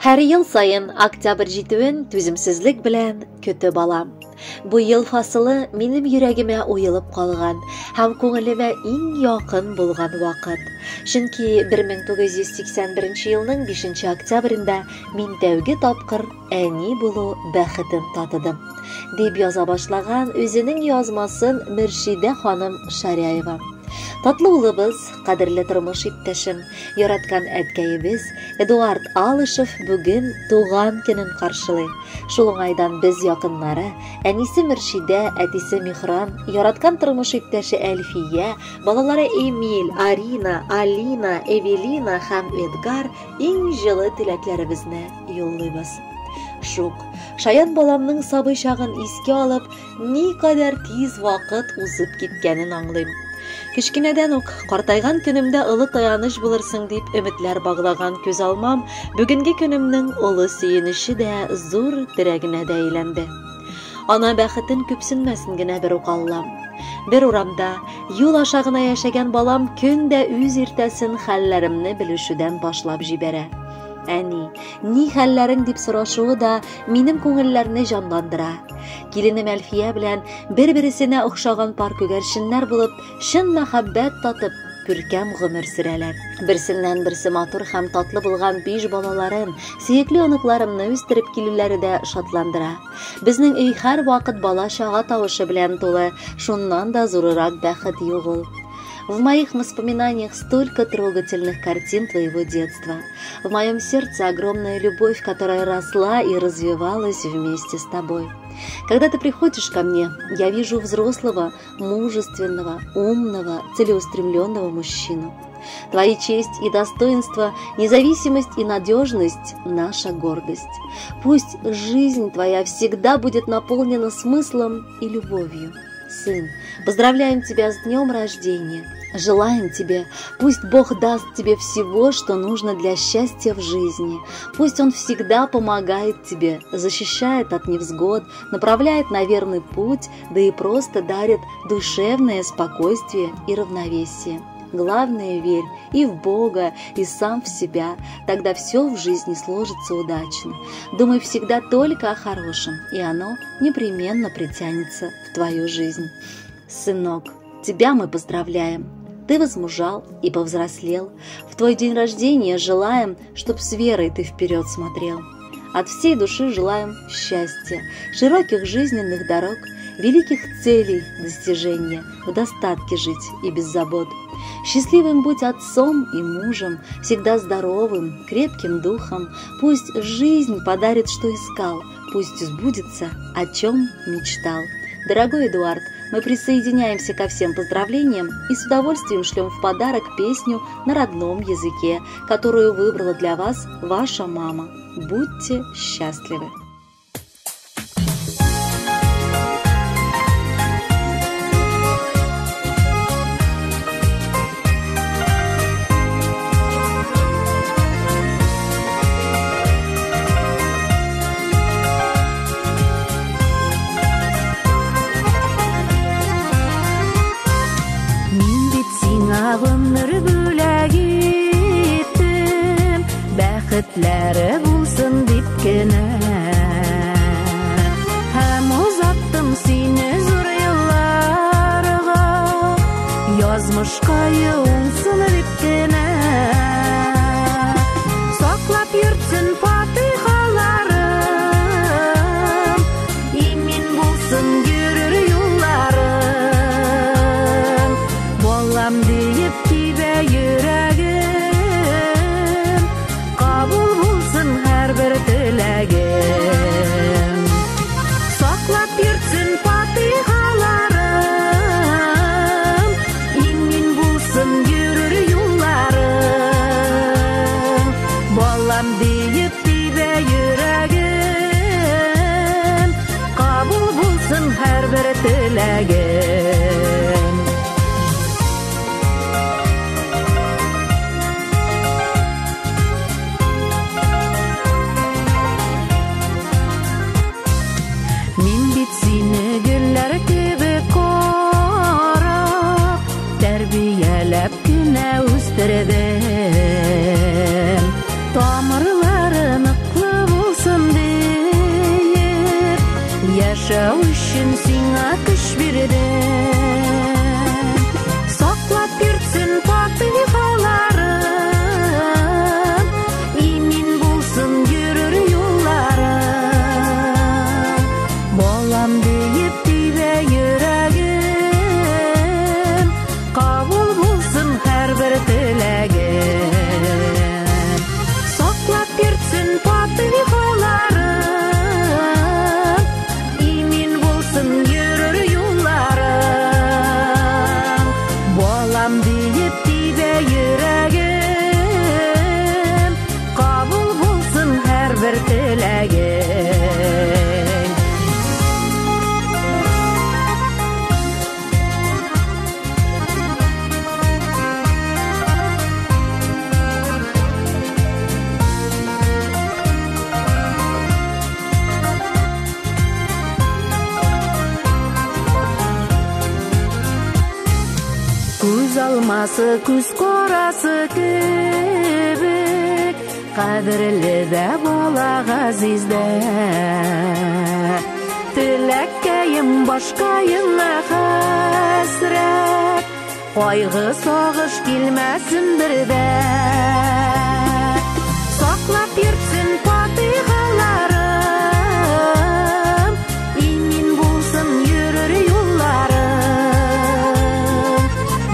Һәр ел саен октябрь җитүен түземсезлек белән көтеп алам. Бу ел фасылы минем йөрәгемә уелып калган һәм күңелемә иң якын булган вакыт. Чөнки 1981 елның 5 октябрендә мин тәүге тапкыр әни булу бәхетен татыдым, дип яза башлаган үзенең язмасын Мөршидә ханым Шаряева. Татлы улыбыз, кадерле тормыш иптәшем, яраткан әткәебез Эдуард Алышев бүген туган көнен каршылый. Шул уңайдан без якыннары, әнисе Мөршидә, әтисе Михран, яраткан тормыш иптәше Әлфия, балалары Эмиль, Арина, Алина, Эвелина һәм Эдгар иң җылы теләкләребезне юллыйбыз. Шук, шаян баламның сабый чагын искә алып, никадәр тиз вакыт узып киткәнен аңлыйм. Кечкенәдән үк картайган көнемдә олы таяныч булырсың дип өметләр баглаган күз алмам бүгенге көнемнең олы сөенече дә, зур терәгенә дә әйләнде. Ана бәхетен күпсенмәсен генә бер үк Аллам. Бер урамда, юл аша гына яшәгән балам көн дә үз иртәсен хәлләремне белешүдән башлап җибәрә. Әни, ни хәлләрең дип сорашуы да минем күңелләрне җанландыра. Киленем Әлфия белән бер-бересенә охшаган пар күгәрченнәр булып, чын мәхәббәт татып, күркәм гомер сөрәләр. Берсеннән берсе матур һәм татлы булган биш балаларын, сөекле оныкларымны үстереп килүләре дә шатландыра. Безнең өй һәрвакыт бала-чага тавышы белән тулы, шуннан да зурырак бәхет юк ул. В моих воспоминаниях столько трогательных картин твоего детства. В моем сердце огромная любовь, которая росла и развивалась вместе с тобой. Когда ты приходишь ко мне, я вижу взрослого, мужественного, умного, целеустремленного мужчину. Твои честь и достоинство, независимость и надежность – наша гордость. Пусть жизнь твоя всегда будет наполнена смыслом и любовью. Сын, поздравляем тебя с днем рождения. Желаем тебе, пусть Бог даст тебе всего, что нужно для счастья в жизни. Пусть Он всегда помогает тебе, защищает от невзгод, направляет на верный путь, да и просто дарит душевное спокойствие и равновесие. Главное, верь и в Бога, и сам в себя, тогда все в жизни сложится удачно. Думай всегда только о хорошем, и оно непременно притянется в твою жизнь. Сынок, тебя мы поздравляем. Ты возмужал и повзрослел. В твой день рождения желаем, чтоб с верой ты вперед смотрел. От всей души желаем счастья, широких жизненных дорог, великих целей достижения, в достатке жить и без забот. Счастливым будь отцом и мужем, всегда здоровым, крепким духом. Пусть жизнь подарит, что искал, пусть сбудется, о чем мечтал. Дорогой Эдуард, мы присоединяемся ко всем поздравлениям и с удовольствием шлем в подарок песню на родном языке, которую выбрала для вас ваша мама. Будьте счастливы! Мин бит сиңа гомер бүләк иттем, бәхетләре булсын дип кенә. Һәм озаттым сине зур елларга, язмышка юлсын дип кенә. Саклап йөртсен фатихаларым, имин булсын йөрер юлларым. Балам диеп тибә йөрәгем, кабул булсын һәрбер теләгем. Саклап йөртсен фатихаларым, имин булсын йөрер юлларым. Алмасы күз карасы кебек, кадерле дә бала газиз дә. Теләккәем башкаема хәсрәт, кайгы сагыш килмәсен бер дә. Саклап йөртсен фатихаларым, имин булсын йөрер юлларым.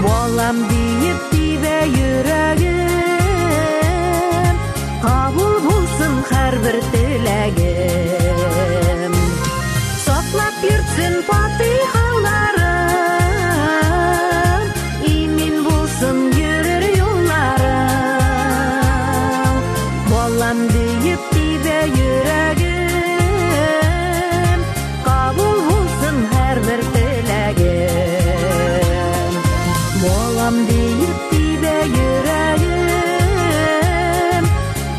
Балам диеп тибә йөрәгем, кабул булсын һәрбер теләгем. Саклап йөртсен фатихаларым, имин булсын йөрер юлларым. Балам диеп тибә йөрәгем, кабул булсын һәрбер теләгем. Балам диеп тибә йөрәгем,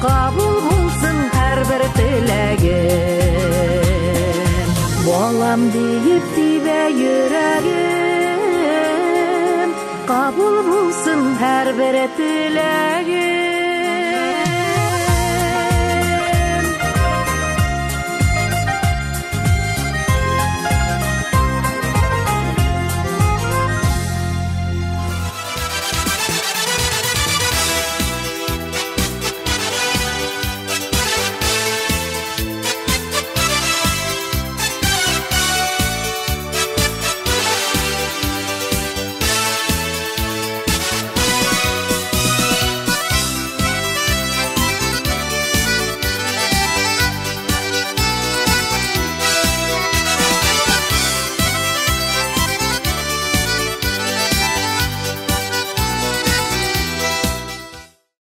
кабул булсын һәрбер теләгем. Балам диеп тибә йөрәгем, кабул булсын һәрбер теләгем.